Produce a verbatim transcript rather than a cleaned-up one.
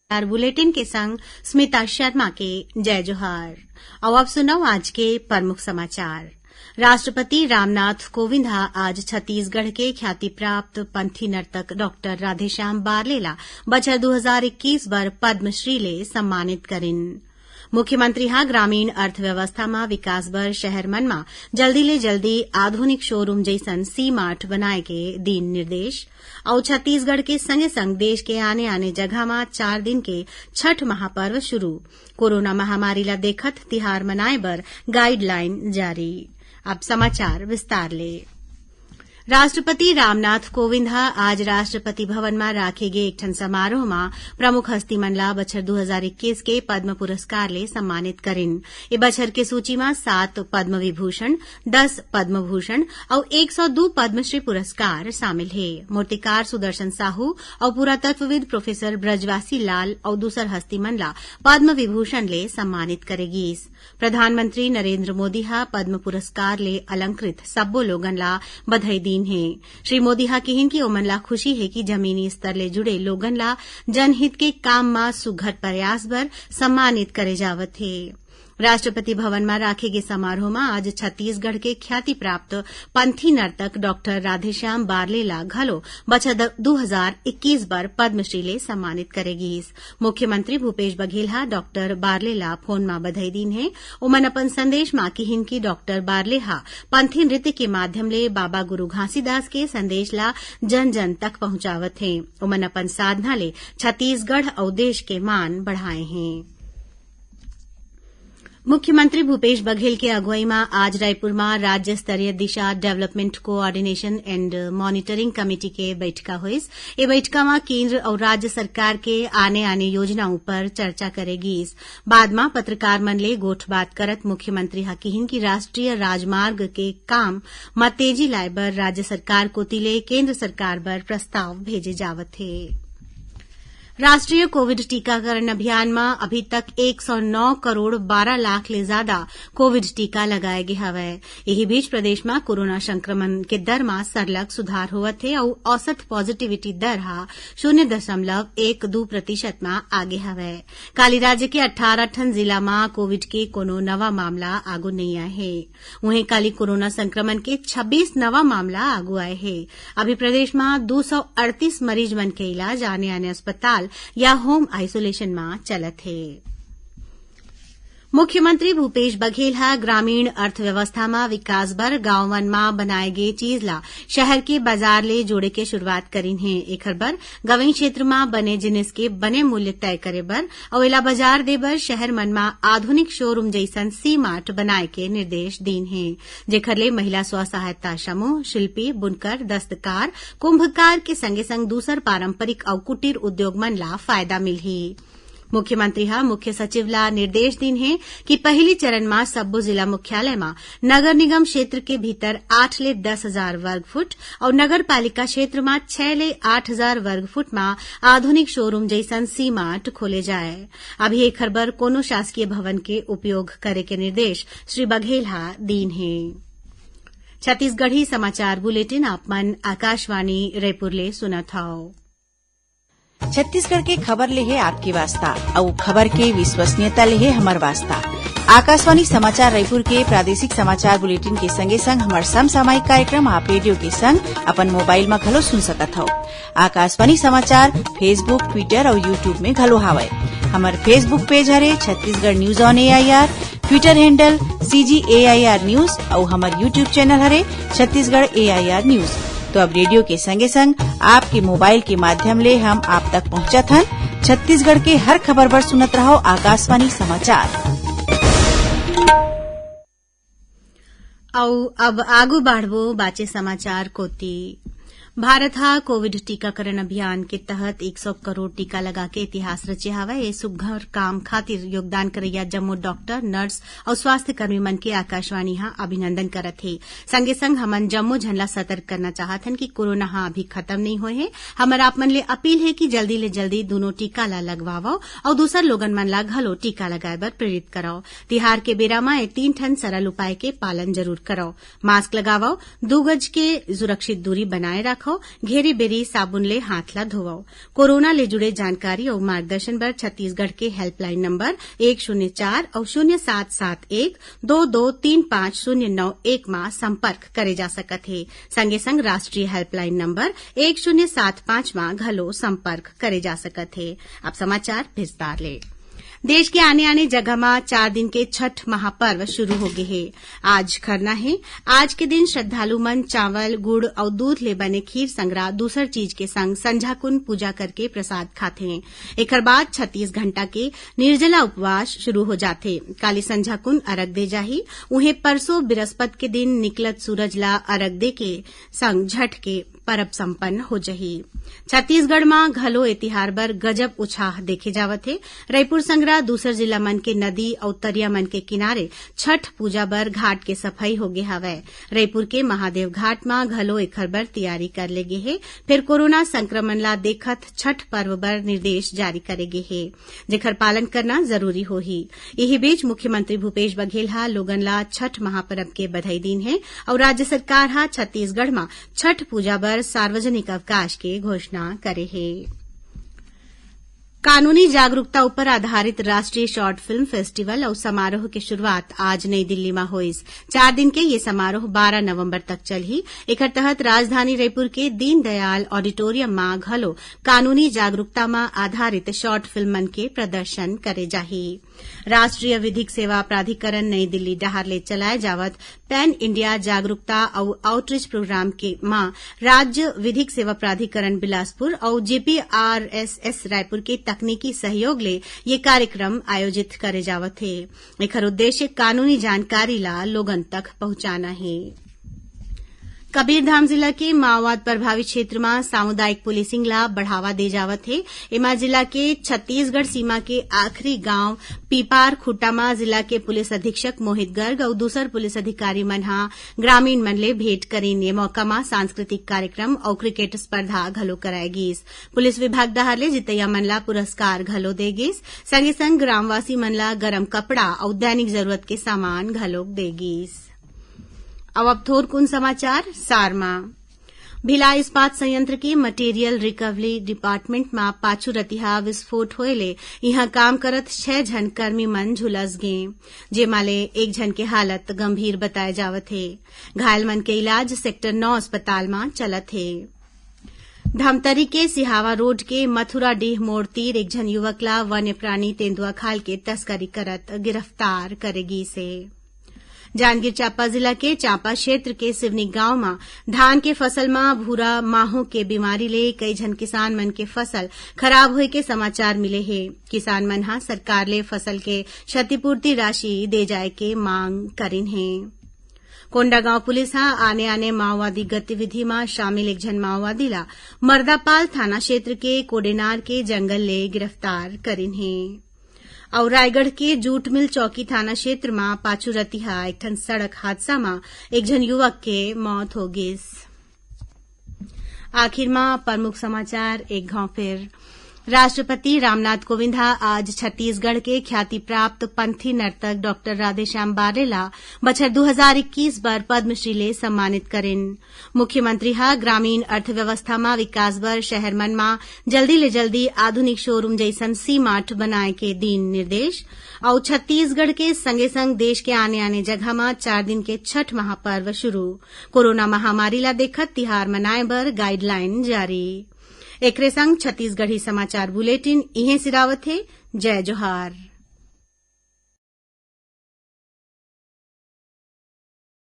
समाचार बुलेटिन के संग स्मिता शर्मा के जय जोहार। अउ अब सुनव आज के प्रमुख समाचार। राष्ट्रपति रामनाथ कोविंद ह आज छत्तीसगढ़ के ख्याति प्राप्त पंथी नर्तक डॉक्टर राधेश्याम बारले ला बछर दू हजार इक्कीस बर पद्मश्री ले सम्मानित करिन। मुख्यमंत्री ह ग्रामीण अर्थव्यवस्था म विकास बर शहर मन म जल्दी ले जल्दी आधुनिक शोरूम जइसन C-Mart बनाए के दीन निर्देश। अउ छत्तीसगढ़ के संगे संग देश के आने-आने जगह म चार दिन के छठ महापर्व शुरू। कोरोना महामारी ला देखत तिहार मनाए बर गाइडलाइन जारी। अब समाचार विस्तार ले। राष्ट्रपति रामनाथ कोविंद ह आज राष्ट्रपति भवन म राखे गे एक ठन समारोह म प्रमुख हस्ती मन ला बछर दू हजार इक्कीस के पद्म पुरस्कार ले सम्मानित करिन। ए बछर के सूची म सात पद्म विभूषण, दस पद्म भूषण अउ एक सौ दू पद्मश्री पुरस्कार शामिल हे। मूर्तिकार सुदर्शन साहू अउ पुरातत्वविद प्रोफेसर ब्रजवासी लाल अउ दूसर हस्ती मन ला पद्म विभूषण ले सम्मानित करे गीस। प्रधानमंत्री नरेंद्र मोदी ह पद्म पुरस्कार ले अलंकृत सब्बो लोगन ला बधाई दीन हे। श्री मोदी ह किहिन कि ओमन ला खुशी हे कि जमीनी स्तर ले जुड़े लोगन ला जनहित के काम म सुघर प्रयास बर सम्मानित करे जावत हे। राष्ट्रपति भवन म राखे गे समारोह म आज छत्तीसगढ़ के ख्याति प्राप्त पंथी नर्तक डॉक्टर राधेश्याम बारले ला घलो बछर द-, दू हजार इक्कीस बर पद्मश्री ले सम्मानित करे गीस। मुख्यमंत्री भूपेश बघेल ह डॉक्टर बारले ला फोन म बधाई दीन हे। ओमन अपन संदेश म किहिन कि डॉक्टर बारले ह पंथी नृत्य के माध्यम ले बाबा गुरु घासीदास के संदेश ला जन जन तक पहुंचावत हे। ओमन अपन साधना ले छत्तीसगढ़ अउ देश के मान बढ़ाए हे। मुख्यमंत्री भूपेश बघेल के अगुवई म आज रायपुर म राज्य स्तरीय दिशा Development Coordination and Monitoring Committee के बइठका होइस। ए बइठका म केंद्र अउ राज्य सरकार के आने-आने योजना ऊपर चर्चा करे गीस। बाद म पत्रकार मन ले गोठबात करत मुख्यमंत्री ह किहिन कि राष्ट्रीय राजमार्ग के काम म तेजी लाए बर राज्य सरकार कोति ले केंद्र सरकार बर प्रस्ताव भेजे जावत हे। राष्ट्रीय कोविड टीकाकरण अभियान म अभी तक एक सौ नौ करोड़ बारह लाख ले जादा कोविड टीका लगाए गे हवय। इही बीच प्रदेश म कोरोना संक्रमण के दर म सरलग सुधार होवत हे अउ औसत पॉजिटिविटी दर ह शून्य दशमलव एक दू प्रतिशत म आगे हवय। काली राज्य के अट्ठारह ठन जिला म कोविड के कोनो नवा मामला आगू नइ आए हे। उहें, काली कोरोना संक्रमण के छब्बीस नवा मामला आगू आए हे। अभी प्रदेश म दू सौ अड़तीस मरीज मन के इलाज आने-आने अस्पताल या होम आइसोलेशन म चलत हे। मुख्यमंत्री भूपेश बघेल ह ग्रामीण अर्थव्यवस्था म विकास बर गांव मन म बनाए गे चीज ला शहर के बाजार ले जोड़े के शुरुआत करिन हे। एखर बर गंवई क्षेत्र म बने जिनिस के बने मूल्य तय करे बर अउ एला बाजार दे बर शहर मन म आधुनिक शोरूम जइसन C-Mart बनाए के निर्देश दीन हे, जेखर ले महिला स्व सहायता समूह, शिल्पी, बुनकर, दस्तकार, कुंभकार के संगे संग दूसर पारंपरिक अउ कुटीर उद्योग मन ला फायदा मिलही। मुख्यमंत्री ह मुख्य सचिव ला निर्देश दीन हे कि पहिली चरण म सब्बो जिला मुख्यालय म नगर निगम क्षेत्र के भीतर आठ ले दस हजार वर्ग फुट अउ नगर पालिका क्षेत्र म छह ले आठ हजार वर्ग फुट म आधुनिक शोरूम जइसन C-Mart खोले जाए। अभी एखर बर कोनो शासकीय भवन के उपयोग करे के निर्देश श्री बघेल ह दीन हे। छत्तीसगढ़ी समाचार बुलेटिन आप मन आकाशवाणी रायपुर ले सुनत हव। छत्तीसगढ़ के खबर ले हे आपके वास्ता, अउ खबर के विश्वसनीयता ले हे हमर वास्ता। आकाशवाणी समाचार रायपुर के प्रादेशिक समाचार बुलेटिन के संगे संग हमर समसामयिक कार्यक्रम आप रेडियो के संग अपन मोबाइल म घलो सुन सकत हव। आकाशवाणी समाचार Facebook, Twitter अउ YouTube में घलो हावय। हमर Facebook पेज हरे Chhattisgarh news on AIR, Twitter handle CG AIR news अउ हमर YouTube चैनल हरे छत्तीसगढ़ AIR न्यूज। तो अब रेडियो के संगे संग आपके मोबाइल के माध्यम ले हम आप तक पहुंचत हन। छत्तीसगढ़ के हर खबर बर सुनत रहव आकाशवाणी समाचार। अउ अब आगू बाढ़बो बाचे समाचार कोति। भारत ह कोविड टीकाकरण अभियान के तहत एक सौ करोड़ टीका लगा के इतिहास रचे हावय। ए सुघर काम खातिर योगदान करइया जम्मो डॉक्टर, नर्स अउ स्वास्थ्य कर्मी मन के आकाशवाणी ह अभिनंदन करत हे। संगे संग हमन जम्मो झन ला सतर्क करना चाहत हन कि कोरोना ह अभी खत्म नइ होए हे। हमर आप मन ले अपील हे कि जल्दी ले जल्दी दूनों टीका ला लगवावव अउ दूसर लोगन मन ला घलो टीका लगाए बर प्रेरित करव। तिहार के बेरा म ए तीन ठन सरल उपाय के पालन जरूर करव। मास्क लगावव, दू गज के सुरक्षित दूरी बनाए राखव, रखव, घेरी बेरी साबुन ले हाथ ला धोवव। कोरोना ले जुड़े जानकारी अउ मार्गदर्शन बर छत्तीसगढ़ के हेल्पलाइन नंबर एक शून्य चार अउ शून्य सात सात एक दो दो तीन पाँच शून्य नौ एक मा संपर्क करे जा सकत हे। संगे संग राष्ट्रीय हेल्पलाइन नंबर एक शून्य सात पाँच मा घलो संपर्क करे जा सकत हे। अब समाचार विस्तार ले। देश के आने-आने जगह म चार दिन के छठ महापर्व शुरू हो गे हे। आज खरना हे। आज के दिन श्रद्धालु मन चावल, गुड़ अउ दूध ले बने खीर संगरा दूसर चीज के संग संझाकुन पूजा करके प्रसाद खाथे। एखर बाद छत्तीस घंटा के निर्जला उपवास शुरू हो जाथे। काली संझाकुन अरग दे जाही। उहें, परसों बिरस्पत के दिन निकलत सूरज ला अरग दे के संग छठ के परब संपन्न हो जही। छत्तीसगढ़ म घलो ए तिहार बर गजब उछाह देखे जावत हे। रईपुर संगरा दूसर जिला मन के नदी अउ तरिया मन के किनारे छठ पूजा बर घाट के सफाई होगे हवय। रईपुर के महादेव घाट म घलो एखर बर तियारी कर ले गे हे। फेर कोरोना संक्रमण ला देखत छठ पर्व बर निर्देश जारी करे गे हे, जेखर पालन करना जरूरी होही। इही बीच मुख्यमंत्री भूपेश बघेल ह लोगन ला छठ महापर्व के बधाई दीन हे अउ राज्य सरकार ह छत्तीसगढ़ म छठ पूजा बर सार्वजनिक अवकाश के घोषणा करे हे। कानूनी जागरूकता ऊपर आधारित राष्ट्रीय शॉर्ट फिल्म फेस्टिवल अउ समारोह के शुरुआत आज नई दिल्ली म होइस। चार दिन के ये समारोह बारह नवंबर तक चलही। एखर तहत राजधानी रईपुर के दीनदयाल ऑडिटोरियम म घलो कानूनी जागरूकता म आधारित शॉर्ट फिल्म मन के प्रदर्शन करे जाही। राष्ट्रीय विधिक सेवा प्राधिकरण नई दिल्ली डहार ले चलाए जावत पैन इंडिया जागरूकता अउ आउटरीच प्रोग्राम के म राज्य विधिक सेवा प्राधिकरण बिलासपुर अउ जेपीआरएसएस रायपुर के तकनीकी सहयोग ले ये कार्यक्रम आयोजित करे जावत हे। एखर उद्देश्य कानूनी जानकारी ला लोगन तक पहुंचाना हे। कबीरधाम जिला के माओवाद प्रभावित क्षेत्र म सामुदायिक पुलिसिंग ला बढ़ावा दे जावत हे। एमा जिला के छत्तीसगढ़ सीमा के आखिरी गांव पीपार खुट्टा म जिला के पुलिस अधीक्षक मोहित गर्ग अउ दूसर पुलिस अधिकारी मन ह ग्रामीण मन ले भेंट करिन। ये मौका म सांस्कृतिक कार्यक्रम अउ क्रिकेट स्पर्धा घलो कराए गीस। पुलिस विभाग डहार ले जीतइया मन ला पुरस्कार घलो दे गीस। संगे संग ग्रामवासी मन ला गरम कपड़ा अउ दैनिक जरूरत के सामान घलोक दे गीस। अब, अब थोरकुन समाचार सार म। भिलाई इस्पात संयंत्र के मटेरियल रिकवरी डिपार्टमेंट म पाछू रतिहा विस्फोट होए ले इहां काम करत छह झन कर्मी मन झुलस गें, जेमा ले एक झन के हालत गंभीर बताए जावत हे। घायल मन के इलाज सेक्टर नौ अस्पताल म चलत हे। धमतरी के सिहावा रोड के मथुरा डीह मोड़ तीर एक झन युवक ला वन्य प्राणी तेंदुआ खाल के तस्करी करत गिरफ्तार करे गीस हे। जांजगीर चांपा जिला के चांपा क्षेत्र के सिवनी गांव म धान के फसल म भूरा माहो के बीमारी ले कई झन किसान मन के फसल खराब होए के समाचार मिले हे। किसान मन ह सरकार ले फसल के क्षतिपूर्ति राशि दे जाए के मांग करिन हे। कोंडागांव पुलिस ह आने-आने माओवादी गतिविधि म शामिल एक झन माओवादी ला मर्दापाल थाना क्षेत्र के कोडेनार के जंगल ले गिरफ्तार करिन हे। अउ रायगढ़ के जूट मिल चौकी थाना क्षेत्र म पाछू रतिहा एक ठन सड़क हादसा म एक झन युवक के मौत हो गिस। आखिर म प्रमुख समाचार एक घाव फेर। राष्ट्रपति रामनाथ कोविंद ह आज छत्तीसगढ़ के ख्याति प्राप्त पंथी नर्तक डॉक्टर राधेश्याम बारे ला बछर दू हजार इक्कीस बर पद्मश्री ले सम्मानित करिन। मुख्यमंत्री ह ग्रामीण अर्थव्यवस्था म विकास बर शहर मन म जल्दी ले जल्दी आधुनिक शोरूम जइसन सी मार्ट बनाए के दीन निर्देश। अउ छत्तीसगढ़ के संगे संग देश के आने-आने जगह म चार दिन के छठ महापर्व शुरू। कोरोना महामारी ला देखत तिहार मनाए बर गाइडलाइन जारी। एकरे संग छत्तीसगढ़ी समाचार बुलेटिन इहें सिरावत हे। जय जोहार।